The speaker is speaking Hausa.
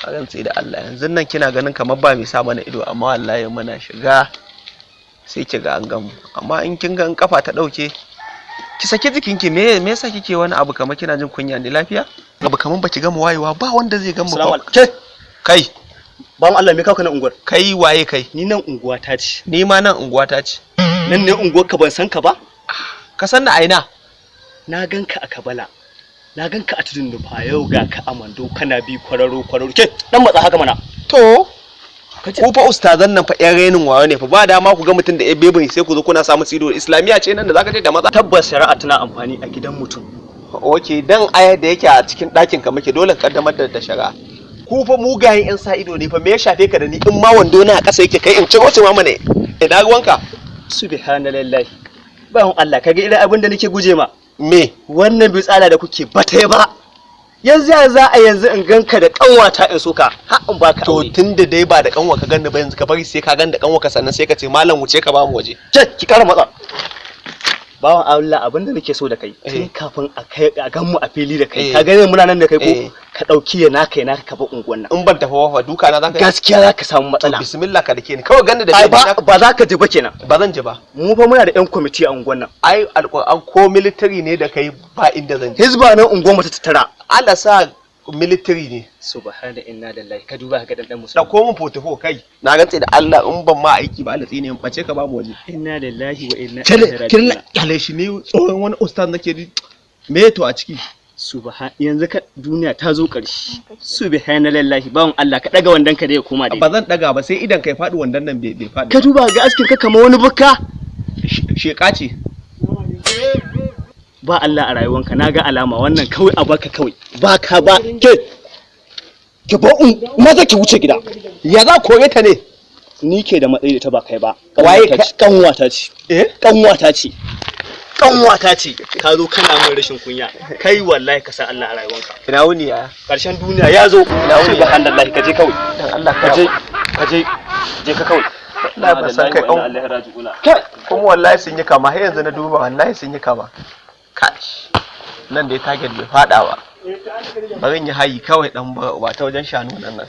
A rantse da Allah, yanzu nan kina ganin kamar ba mai sa mana ido, amma wallahi muna shiga sai ki ga an gamu. Amma in kin ga in kafa ta dauke, ki saki jikinki. Me yasa kike wani abu kamar kina jin kunya ne? Lafiya? Abu kamar baki gama wayewa ba, wanda zai gama. Salamu alaikum. Ke, Kai. Bawan Allah, me kawo ka nan unguwar? Kai waye kai? Ni nan unguwa ta ce. Ni ma nan unguwa ta ce. Nan ne unguwar ka, ban san ka ba? Ka san da aina? Na gan ka a Kabala. Na gan ka a Tudun Nufa, yau ga ka a Mando kana bi kwararo kwararo. Ke, dan matsa haka mana. To, ku fa ustazan nan fa yan renin wayo ne fa. Ba dama ku ga mutum da bebin sai ku zo kuna samu tsido. Islamiya ce nan da zaka je da maza? Tabbas shari'a tana amfani a gidan mutum. Okay, dan aya da yake a cikin ɗakin ka muke, dole ka kaddamar da shari'a. Ku fa mugayen yan sa ido ne fa. Me ya shafe ka da ni? In ma wando na a ƙasa yake, kai in ciro shi ma mana, ina ruwanka? Subhanallahi. Bawan Allah, kaga irin abin da nake guje ma. Me? Wannan bitsala da kuke bata ba. Yanzu ya za a yanzu in ganka da kanwata in soka har in baka To, aure? tunda dai ba da kanwa ka ganni ba, yanzu ka bari sai ka ganni da kanwa ka, sannan sai ka ce, "Malam, wuce ka ba mu waje." Ke, ki kara matsa. Bawan Allah, abin da nake so da kai, tun kafin a kai a gan mu a fili da kai, ka gane muna nan da kai ko, ka dauki ya naka ya naka, ka bar unguwan nan. In ban tafi wafa, duka na zaka yi? Gaskiya za ka samu To, matsala. bismillah, ka dake ni kawai, ganni da Ai bebi ba na. Ba za ka ji ba kenan. Ba zan ji ba. Mu fa muna da yan kwamiti a unguwan nan. Ai alƙur'an, ko military ne da kai, ba inda zan je. Hizba nan unguwan mu ta tattara. Allah sa military ne. Subhana inna lillahi, ka duba ka ga dan dan musulmi. Dauko min fotofo kai. Na rantse da Allah, in ban ma aiki ba, Allah tsine in bace, ka ba mu waje. Inna lillahi wa inna Kire ilaihi kirla raji'un. Kyale shi ne, tsohon wani ustaz nake ji. Me to a ciki? Subhan, yanzu ka duniya ta zo ƙarshe. Subhanallahi, bawan Allah, ka daga wandan ka da ya koma dai. Ba zan daga ba, sai idan kai faɗi, wandan nan bai faɗi. Ka duba ga askin ka kamar wani bukka. Sheka ce. Ba Allah a rayuwanka, na ga alama wannan kawai a baka kawai ba ka ba. Ke, ki ba un maza, ki wuce gida. Ya za kore ta ne? Ni ke da matsayi da ta, ba kai ba. Waye? Kanwata ce. Eh? Kanwata ce, kanwata ce. Ka zo kana min rashin kunya kai, wallahi ka sa Allah a rayuwanka. Ina wuni ya? Karshen duniya ya zo. Ina wuni? Subhanallahi, ka je kawai. Dan Allah. Ka je, ka je, je ka kawai. Wallahi ban san kai. Inna ilaihi raji'una. Kai. Kuma wallahi sun yi kama, har yanzu na duba, wallahi sun yi kama. Kash, nan dai target bai fada ba. Bari in yi hayi kawai, dan ba ta wajen shanu nan nan.